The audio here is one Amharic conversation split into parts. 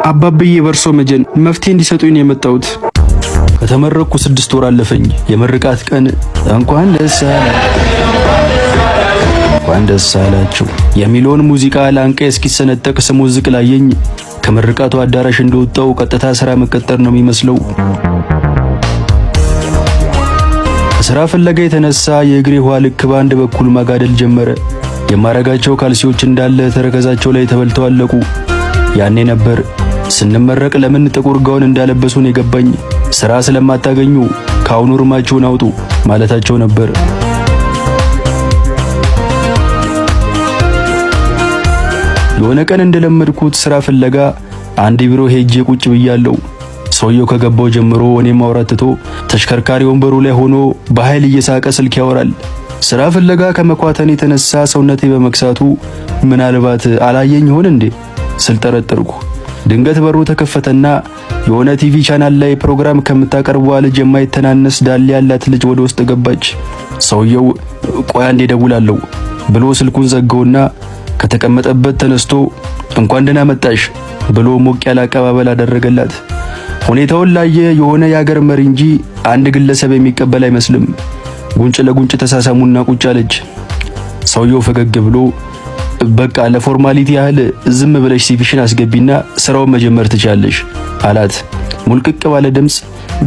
አባብዬ በርሶ መጀን መፍትሄ እንዲሰጡኝ ነው የመጣሁት። ከተመረቅኩ 6 ወር አለፈኝ። የምርቃት ቀን እንኳን ደስ እንኳን ደስ አላችሁ የሚለውን ሙዚቃ ላንቃ እስኪሰነጠቅ ስሞዝቅ ላየኝ ከምርቃቱ አዳራሽ እንደወጣው ቀጥታ ስራ መቀጠር ነው የሚመስለው። ከስራ ፍለጋ የተነሳ የእግሬ ውሃ ልክ በአንድ በኩል ማጋደል ጀመረ። የማረጋቸው ካልሲዎች እንዳለ ተረከዛቸው ላይ ተበልተው አለቁ። ያኔ ነበር ስንመረቅ ለምን ጥቁር ጋውን እንዳለበሱን የገባኝ። ስራ ስለማታገኙ ከአሁኑ እርማችሁን አውጡ ማለታቸው ነበር። የሆነ ቀን እንደለመድኩት ስራ ፍለጋ አንድ ቢሮ ሄጄ ቁጭ ብያለሁ። ሰውየው ከገባው ጀምሮ እኔ ማውራት ትቶ ተሽከርካሪ ወንበሩ ላይ ሆኖ በኃይል እየሳቀ ስልክ ያወራል። ስራ ፍለጋ ከመኳተን የተነሳ ሰውነቴ በመክሳቱ ምናልባት አላየኝ ይሆን እንዴ ስል ጠረጠርኩ። ድንገት በሩ ተከፈተና የሆነ TV channel ላይ ፕሮግራም ከምታቀርበዋ ልጅ የማይተናነስ ዳሌ ያላት ልጅ ወደ ውስጥ ገባች። ሰውየው ቆይ አንዴ እደውላለሁ ብሎ ስልኩን ዘጋውና ከተቀመጠበት ተነስቶ እንኳን ደህና መጣሽ ብሎ ሞቅ ያለ አቀባበል አደረገላት። ሁኔታውን ላየ የሆነ የሀገር መሪ እንጂ አንድ ግለሰብ የሚቀበል አይመስልም። ጉንጭ ለጉንጭ ተሳሳሙና ቁጭ አለች። ሰውየው ፈገግ ብሎ በቃ ለ formality ያህል ዝም ብለሽ CV ሽን አስገቢና ስራውን መጀመር ትችያለሽ አላት። ሙልቅቅ ባለ ድምጽ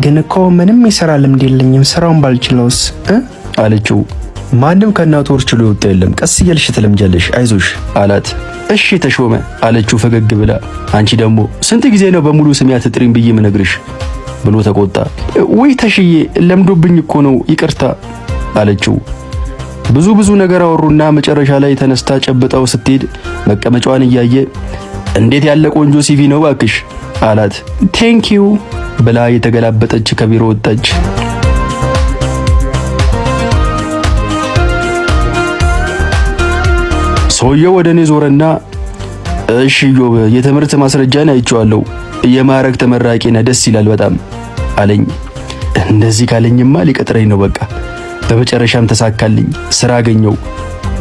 ግን እኮ ምንም የሥራ ልምድ የለኝም፣ ስራውን ባልችለውስ አለችው። ማንም ከእናቱ ወር ችሎ የወጣ የለም፣ ቀስ እያልሽ ትለምጃለሽ፣ አይዞሽ አላት። እሺ ተሾመ አለችው ፈገግ ብላ። አንቺ ደግሞ ስንት ጊዜ ነው በሙሉ ስሜ አትጥሪኝ ብዬ ምነግርሽ ብሎ ተቆጣ። ውይ ተሽዬ ለምዶብኝ እኮ ነው ይቅርታ አለችው። ብዙ ብዙ ነገር አወሩና መጨረሻ ላይ ተነስታ ጨብጣው ስትሄድ መቀመጫዋን እያየ እንዴት ያለ ቆንጆ CV ነው ባክሽ አላት። Thank you ብላ የተገላበጠች ከቢሮ ወጣች። ሰውየው ወደ እኔ ዞረና እሺ ኢዮብ፣ የትምህርት ማስረጃን አይቼዋለሁ። የማዕረግ ተመራቂ ነህ፣ ደስ ይላል በጣም አለኝ። እንደዚህ ካለኝማ ሊቀጥረኝ ነው በቃ። በመጨረሻም ተሳካልኝ፣ ስራ አገኘው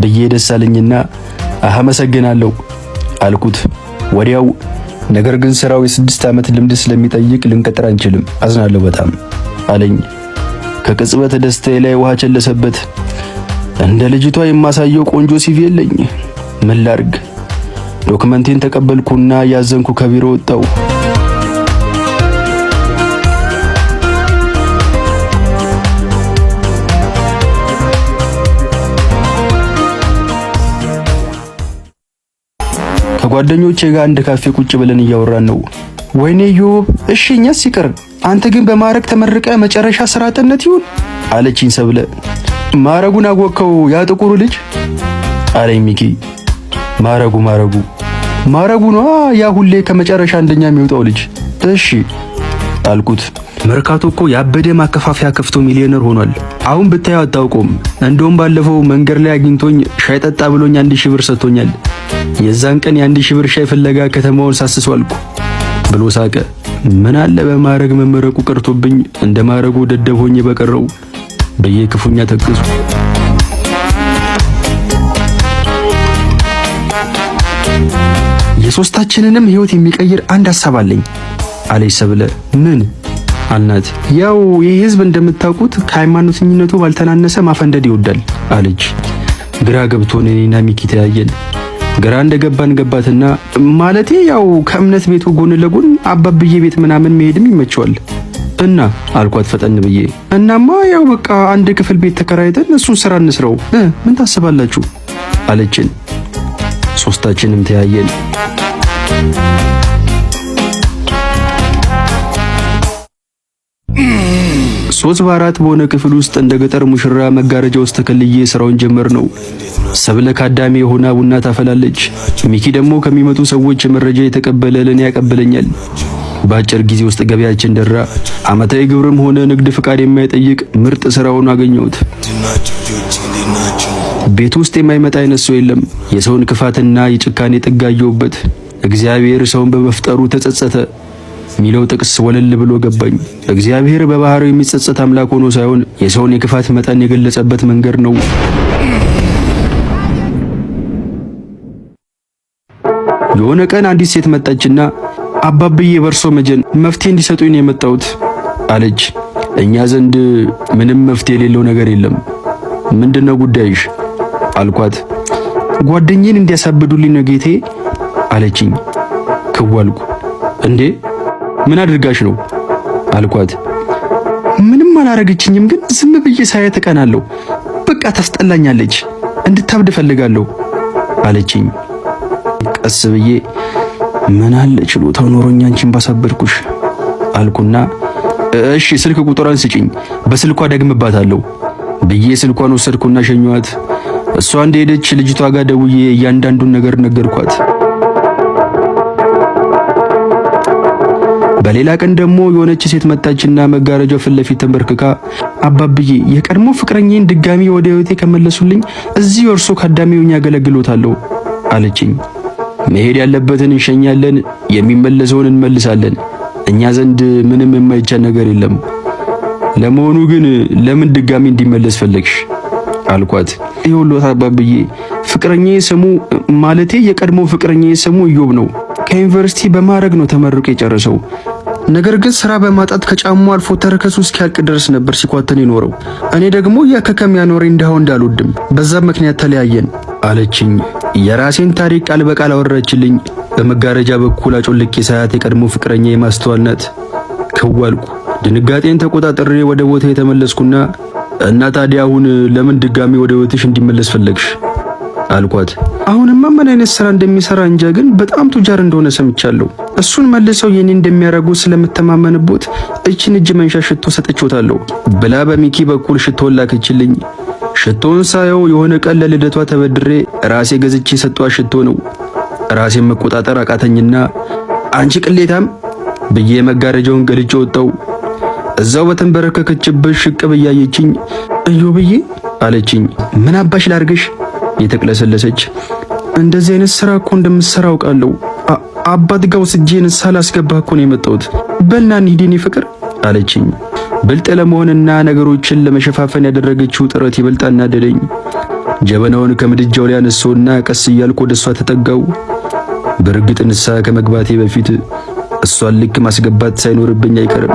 ብዬ ደስ አለኝና አመሰግናለሁ አልኩት ወዲያው። ነገር ግን ስራው የ6 ዓመት ልምድ ስለሚጠይቅ ልንቀጥር አንችልም፣ አዝናለሁ በጣም አለኝ። ከቅጽበት ደስታዬ ላይ ውሃ ቸለሰበት። እንደ ልጅቷ የማሳየው ቆንጆ CV የለኝ። ምን ላርግ? ዶክመንቴን ተቀበልኩና ያዘንኩ ከቢሮ ወጣው። ከጓደኞቼ ጋር አንድ ካፌ ቁጭ ብለን እያወራን ነው። ወይኔ ኢዮብ፣ እሺ እኛስ ይቅር፣ አንተ ግን በማዕረግ ተመርቀ መጨረሻ ስራ አጥነት ይሁን አለችኝ ሰብለ። ማዕረጉን አወቅከው ያ ጥቁሩ ልጅ አለኝ ሚኪ። ማዕረጉ ማዕረጉ ማዕረጉ ነዋ፣ ያ ሁሌ ከመጨረሻ አንደኛ የሚወጣው ልጅ። እሺ አልኩት። መርካቶ እኮ ያበደ ማከፋፈያ ከፍቶ ሚሊዮነር ሆኗል። አሁን ብታየው አታውቀውም። እንደውም ባለፈው መንገድ ላይ አግኝቶኝ ሻይ ጠጣ ብሎኝ 1,000 ብር ሰጥቶኛል። የዛን ቀን የ1,000 ብር ሻይ ፍለጋ ከተማውን ሳስስ ዋልኩ ብሎ ሳቀ። ምን አለ በማዕረግ መመረቁ ቀርቶብኝ እንደ ማዕረጉ ደደብ ሆኜ በቀረው ብዬ ክፉኛ ተገዙ። የሶስታችንንም ህይወት የሚቀይር አንድ ሀሳብ አለኝ አለች ሰብለ። ምን አልናት። ያው ይህ ህዝብ እንደምታውቁት ከሃይማኖተኝነቱ ባልተናነሰ ማፈንደድ ይወዳል አለች። ግራ ገብቶን እኔና ሚኪ ተያየን። ግራ እንደገባን ገባትና ማለቴ ያው ከእምነት ቤቱ ጎን ለጎን አባብዬ ቤት ምናምን መሄድም ይመቸዋል እና አልኳት ፈጠን ብዬ። እናማ ያው በቃ አንድ ክፍል ቤት ተከራይተን እሱን ስራ እንስራው ምን ታስባላችሁ አለችን። ሶስታችንም ተያየን። 3 በ4 በሆነ ክፍል ውስጥ እንደ ገጠር ሙሽራ መጋረጃ ውስጥ ተከልዬ ስራውን ጀመር ነው። ሰብለ ካዳሚ የሆና ቡና ታፈላለች። ሚኪ ደግሞ ከሚመጡ ሰዎች መረጃ የተቀበለ ለኔ ያቀብለኛል። በአጭር ጊዜ ውስጥ ገበያችን ደራ። አመታዊ ግብርም ሆነ ንግድ ፍቃድ የማይጠይቅ ምርጥ ስራውን አገኘሁት። ቤት ውስጥ የማይመጣ አይነት ሰው የለም። የሰውን ክፋትና የጭካኔ ጥግ አየሁበት። እግዚአብሔር ሰውን በመፍጠሩ ተጸጸተ ሚለው ጥቅስ ወለል ብሎ ገባኝ። እግዚአብሔር በባህሪው የሚጸጸት አምላክ ሆኖ ሳይሆን የሰውን የክፋት መጠን የገለጸበት መንገድ ነው። የሆነ ቀን አንዲት ሴት መጣችና አባብዬ በርሶ መጀን መፍትሄ እንዲሰጡኝ ነው የመጣሁት አለች። እኛ ዘንድ ምንም መፍትሄ የሌለው ነገር የለም። ምንድነው ጉዳይሽ አልኳት። ጓደኛዬን እንዲያሳብዱልኝ ነው ጌቴ አለችኝ። ክዋልኩ። እንዴ ምን አድርጋሽ ነው አልኳት። ምንም አላረገችኝም፣ ግን ዝም ብዬ ሳያት እቀናለሁ። በቃ ታስጠላኛለች፣ እንድታብድ እፈልጋለሁ አለችኝ። ቀስ ብዬ ምን አለ ችሎታው ኖሮኝ አንቺን ባሳበድኩሽ አልኩና እሺ ስልክ ቁጥሯን ስጭኝ፣ በስልኳ ደግምባታለሁ ብዬ ስልኳን ወሰድኩና ሸኘኋት። እሷ እንደሄደች ልጅቷ ጋር ደውዬ እያንዳንዱን ነገር ነገርኳት። በሌላ ቀን ደግሞ የሆነች ሴት መጣችና መጋረጃው ፊት ለፊት ተንበርክካ አባብዬ የቀድሞ ፍቅረኛዬን ድጋሚ ወደ ህይወቴ ከመለሱልኝ እዚህ እርሶ ካዳሚ ሆኜ አገለግሎታለሁ አለችኝ። መሄድ ያለበትን እንሸኛለን፣ የሚመለሰውን እንመልሳለን። እኛ ዘንድ ምንም የማይቻል ነገር የለም። ለመሆኑ ግን ለምን ድጋሚ እንዲመለስ ፈለግሽ? አልኳት። ይኸውልዎት አባብዬ ፍቅረኛዬ ስሙ ማለቴ የቀድሞ ፍቅረኛዬ ስሙ ኢዮብ ነው። ከዩኒቨርሲቲ በማዕረግ ነው ተመርቆ የጨረሰው። ነገር ግን ስራ በማጣት ከጫማው አልፎ ተረከዙ እስኪያልቅ ድረስ ነበር ሲኳተን የኖረው። እኔ ደግሞ ያከከም ያኖረኝ እንደው እንዳልወድም በዛ ምክንያት ተለያየን አለችኝ። የራሴን ታሪክ ቃል በቃል አወራችልኝ። በመጋረጃ በኩል አጮልቄ ሳያት የቀድሞ ፍቅረኛ የማስተዋል ናት። ክዋልኩ። ድንጋጤን ተቆጣጠሬ ወደ ቦታ የተመለስኩና እና ታዲያ አሁን ለምን ድጋሚ ወደ ህይወትሽ እንዲመለስ ፈለግሽ? አልኳት። አሁንማ ምን አይነት ስራ እንደሚሰራ እንጃ፣ ግን በጣም ቱጃር እንደሆነ ሰምቻለሁ። እሱን መልሰው የኔ እንደሚያደርጉ ስለምተማመንቦት እችን እጅ መንሻ ሽቶ ሰጥቼዎታለሁ ብላ በሚኪ በኩል ሽቶን ላከችልኝ። ሽቶን ሳየው የሆነ ቀን ለልደቷ ተበድሬ ራሴ ገዝቼ የሰጧት ሽቶ ነው። ራሴን መቆጣጠር አቃተኝና አንቺ ቅሌታም ብዬ መጋረጃውን ገልጬ ወጣው። እዛው በተንበረከከችበት ሽቅብ እያየችኝ እዮብዬ አለችኝ። ምን አባሽ ላርግሽ? የተቅለሰለሰች እንደዚህ አይነት ስራ እኮ እንደምትሰራ አውቃለሁ። አባት ጋር ወስጄ ንስሐ ላስገባህ እኮ ነው የመጣሁት። በልና እንሂድ የኔ ፍቅር አለችኝ። ብልጥ ለመሆንና ነገሮችን ለመሸፋፈን ያደረገችው ጥረት ይበልጥ አናደደኝ። ጀበናውን ከምድጃው ላይ አነሳውና ቀስ እያልኩ ወደ እሷ ተጠጋው። በእርግጥ ንስሐ ከመግባቴ በፊት እሷን ልክ ማስገባት ሳይኖርብኝ አይቀርም።